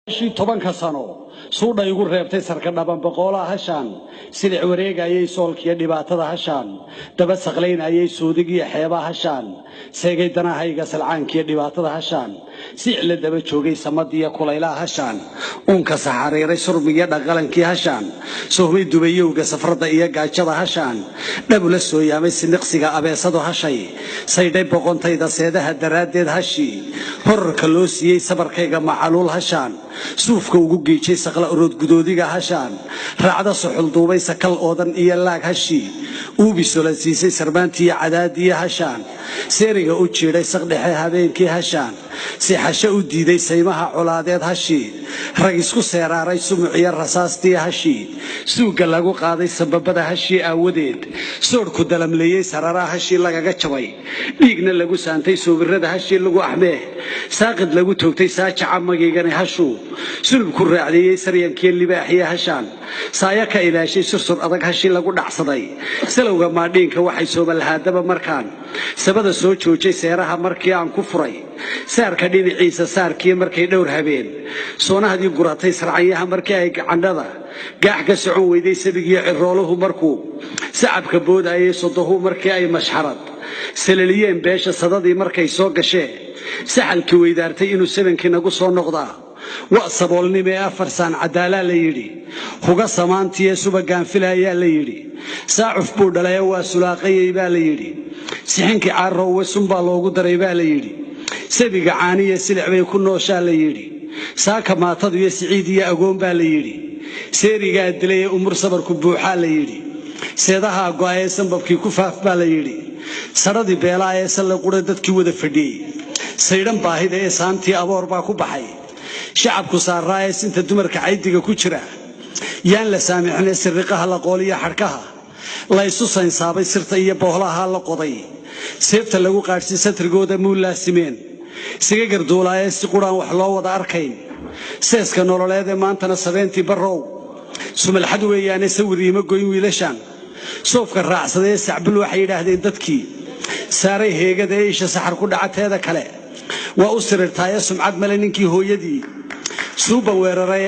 Bishii 10-ka sano suudha igu reebtay sarka dhaban boqoolaha hashaan silic wareegayay soolkiyo dhibaatada hashaan daba saqlaynayay suudigiyo xeebaha hashaan seegay danahayga salcaankiyo dhibaatada hashaan siic la daba joogay samadiyo kulaylaha hashaan uunka saxariiray surmigiyo dhaqalankii hashaan sohmay dubayowga safrada iyo gaajada hashaan dhabula sooyaamay siniqsiga abeesadu hashay saydhay boqontayda seedaha daraaddeed hashii horarka loo siiyey sabarkayga macaluul hashaan suufka ugu geejay saqla oroodgudoodiga hashaan raacda suxulduubay sakal oodan iyo laag hashii uubi solansiisay sarmaantiiyo cadaadiyo hashaan seeriga u jiidhay saqdhexe habeenkii hashaan seexasho u diiday saymaha colaadeed hashii rag isku seeraaray sumuciyo rasaastii hashii suugga lagu qaaday sababada hashii aawadeed soodhku dalamleeyey sararaha hashii lagaga jabay dhiigna lagu saantay soobirada hashii lagu axmee saaqid lagu toogtay saajaca magiigani hashuu sulubku raacdeeyey saryankiyo libaaxiyo hashaan saaya ka ilaashay sursur adag hashii lagu dhacsaday salowga maadhiinka waxay soomalhaadaba markaan sabada soo joojay seeraha markii aan ku furay saarka dhinaciisa saarkii markay dhowr habeen soonahdii guratay sarcanyaha markii ay gacandhada gaax ka socon weyday sabigiyo cirooluhu markuu sacabka boodayay sodohu markii ay mashxarad salaliyeen beesha sadadii markay soo gashee saxalkii weydaartay inuu sabankii nagu soo noqdaa wa saboolnimee afar saan cadaalaa la yidhi huga samaantiiee subagaan filaayaa la yidhi saacuf buu dhalaye waa sulaaqayey baa la yidhi sixinkii caaroowe sunbaa loogu daray baa la yidhi sabiga caaniya silic bay ku nooshaa la yidhi saaka maatadu iyo siciid iyo agoon baa la yidhi seerigaa dilayee umur sabarku buuxaa la yidhi seedahaa go'ayee sanbabkii ku faaf baa la yidhi sadhadii beelaa ee salle qura dadkii wada fadhiyey saydhan baahida ee saantii aboor baa ku baxay shacabku saaraa ee sinta dumarka caydiga ku jira yaan la saamixinee siriqaha la qooliyo xadhkaha la ysu saynsaabay sirta iyo boohlaha la qoday seefta lagu qaadhsiy satrigooda muu laasimeen siga garduulaayee si quraan wax loo wada arkayn seeska nololeed ee maantana sabeentii barrow sumalxad weeyaane sawir iima goyn wiilashaan soofka raacsadee sacbul waxay yidhaahdeen dadkii saaray heegada ee isha saxar ku dhaca teeda kale waa u sirirtaaye sumcad male ninkii hooyadii suuban weeraray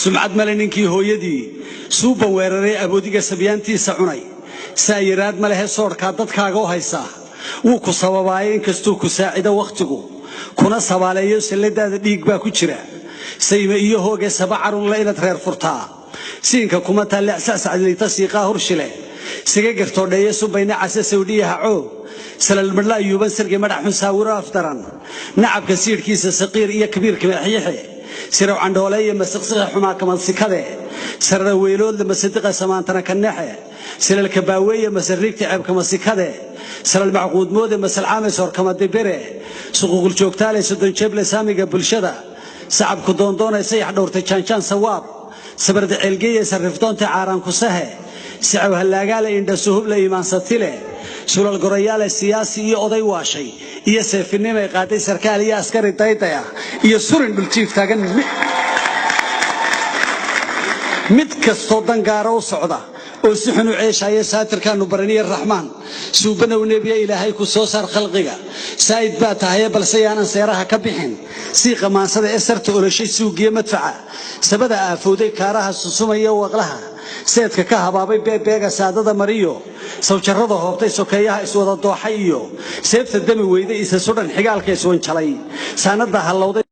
sumcad male ninkii hooyadii suuban weeraray aboodiga sabyaantiisa cunay saayiraad ma lehe soodhkaa dadkaaga u haysaa wuu ku sababaaye inkastuu ku saacido wakhtigu kuna sabaaleeyo salladaada dhiig baa ku jira sayme iyo hooge saba carunle inaad reer furtaa siinka kuma taallecsasacdinayta siiqaa hurshile siga gartoodheeye subayna case sawdhiyaha coo salalmadhla ayuuban sirgi madhax xun saawiro afdaran nacabka siidhkiisa saqiir iyo kabiirka maxiixe sirow candhooleeye masiqsiqa xumaa kamadsikade sarara weyloodle masadiqa samaantana kanexe silalka baaweeye masariigta ceebkamasikade salal macquudmoode masalcaame soorkamadibire suquuqul joogtaale soddonjeeble saamiga bulshada sacabku doondoonay sayax dhowrtay jaanjaan sawaab sabarda ceelgeeye sarrifdoonta caaraankusahe sicow hallaagaale indhasuhuble iimaansatile sulal gorayaale siyaasi iyo oday waashay iyo seefinimay qaaday sarkaal iyo askari daydaya iyo surin dhuljiif taagan mid kastoo dangaara u socda oo si xun u ceeshaya saatirkaanu baraniye raxmaan suubanow nebiya ilaahay ku soo saar khalqiga saa'id baa tahaye balse yaanan seeraha ka bixin siiqa maansada ee sarta oloshay suugiyo madfaca sabada aafowday kaaraha susumaya waqlaha seedka ka habaabay beebeega saadada mariyo sawjarrada hoobtay sokeeyaha iswada dooxay iyo seefta dami weyday isa sudhan xigaalka iswanjalay saanada hallowday.